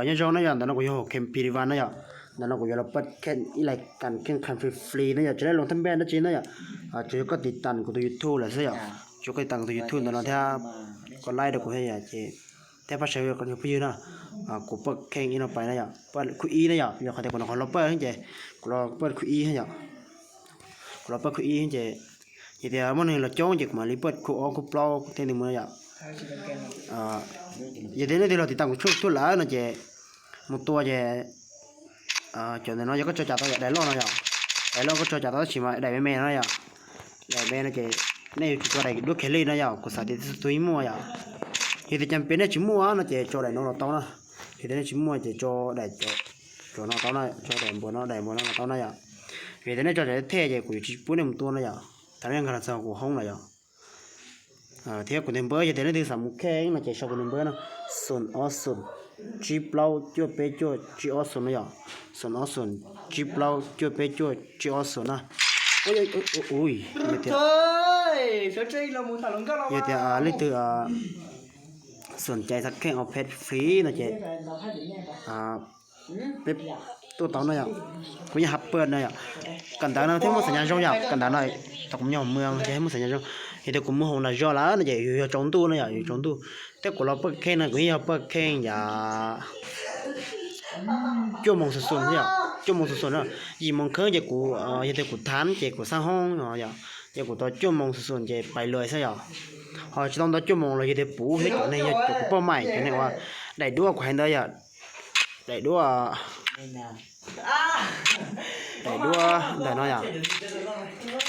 Nyob zoo na yom, ntawm no kuv yog Kem Pirivan na yom. Ntawm no kuv yuav los paj kheej ib lais kas kheej qha free free na yom, tsis laib loo thab npej dab tsi na yom. Tsuas yog koj tiv tas kuv tus YouTube lawm xwb yom. Tsuas koj tiv tas kuv tus YouTube ntawm no thiab koj like rau kuv thiab yom, ces thiab pab share rau phooj ywg na. Kuv paj kheej ib no pais na yom, paj khub ib na yom, yog qhov tias kuv nyuam qhuav los paj ces kuv los paj khub ib yom. Kuv los paj khub ib ces yog tias muaj neeg los coob ces kuv mam li paj khub ob khub plaub tej ntawd mus na yom. Yog tias nej twg los tiv tas kuv tshooj tuaj lawm no ces mus tua ces cov ntawm no yog koj tso cas tau yom, daim loj no yom, daim loj koj tso cas tau tab sis mas daim me me no yom, daim me no ces nej yuav tsum tso daim duab khev li no yom, kuv xav tias tus twg muaj yom. Yog tias cas pem nej tsis muaj no ces tso daim no los tau na. Yog tias nej tsis muaj ces tso daim cov no tau na, tso daim npua no, daim npua no los tau na yom. Vim tias nej tso daim thej ces kuv yuav tsis pub nej mus tua no yom, thaum nej nkag los txog kuv hoob lawm yom. Thiab kuv tus npawb yog tias leej twg xav mus kheej no ces sau kuv tus npawb no, xoom ob xoom tsib plaub cuaj peb cuaj tsib ob xoom no yom, xoom ob xoom tsib plaub cuaj peb cuaj tsib ob xoom na. Yog tias leej twg xoom cai xav kheej ua pet free no ces peb tuaj tau no yom. Kuv yeej hab paj no yom. Kawm ntawv no thiab muaj xas nyas zoo yom, kawm ntawv no tau kuv nyob mws ces muaj xas nyas zoo. Yog tias kuv mus hauv nram zos lawm no ces yus yog tsaus ntuj no yom, yus tsaus ntuj. Thiab kuv los paj kheej no kuv yeej yog paj kheej yom, cuaj moos xus xus yom, cuaj moos xus xus na. Yim moos kheeb ces kuv, yog tias kuv thab ces kuv xaj hoob no yom, ces kuv tau cuaj moos xus xus ces pais lawm xwb yom. Ho tsis tau ntau cuaj moos los yog tias puv thiab cov neeg yog cov kuv paj maim cov neeg uas daim duab kuv hais ntawd yom, daim duab daim duab ntawm no yom,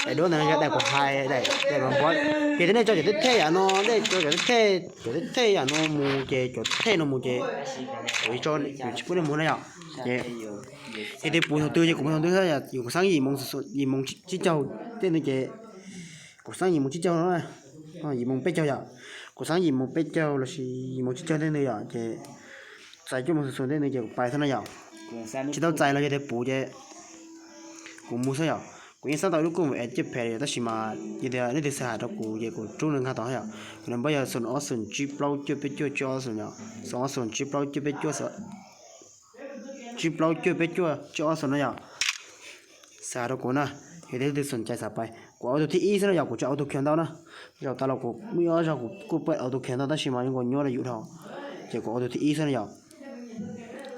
daim duab ntawm no yog daim kuv hais, daim daim npov. Ces tias nej tso cov thej yam no, nej tso cov thej, cov thej yam no mus ces cov thej no mus ces kuv tsis pub nej mus na yom. Ces yog tias puv thaum twg ces kuv mus thaum twg, yus kuv xeeb yim moos, yim moos tsib caug tej ntawd ces kuv xeeb yim moos tsib caug no, yim moos peb caug yom, kuv xeeb yim moos peb caug lossis yim moos tsib caug tej ntawd yom ces txais cuaj moos xus xus tej ntawd ces kuv pais xwb na yom. Tsis tau txais los yog tias puv ces kuv mus xwb yom. Kuv yeej xeeb tau ib lub kuj mus es ciaj phem yom, tab sis mas yog tias leej twg xav hais rau kuv ces kuv rub nws nkag tau yom. Kuv npawb yog xoom ob xoom tsib plaub cuaj peb cuaj tsib ob xoom yom, xoom ob xoom tsib plaub cuaj peb cuaj, tsib plaub cuaj peb cuaj tsib ob xoom no yom. Xav hais rau kuv na, yog tias leej twg xoom cai xav pais, kuv ua tus thib ib xwb na yom, kuv tsis ua tus khiav ntau na. Zaum tas los kuv muaj ib ob zaug kuv kuj paj ua tus khiav ntau tab sis mas zoo nkaus nyuaj rau yus dhau, ces kuv ua tus thib ib xwb na yom.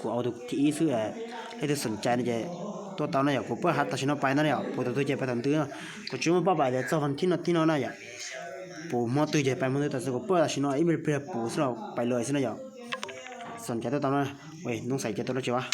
Kuv ua tus thib ib xwb, leej twg xoom cai no ces tuaj tau na yom, kuv paj tam sim no pais ntau na yom, puv thaum twg ces pais thaum ntawd na. Kuv tsis muaj paj pais tias txog vas thib no thib no na yom. Puv hmo twg ces pais hmo twg, tam sim kuv paj tam sim no ib pliag puv xwb los pais lawm xwb na yom. Xoom cai tuaj tau na. Ntoo xaiv ces tau dab tsi as?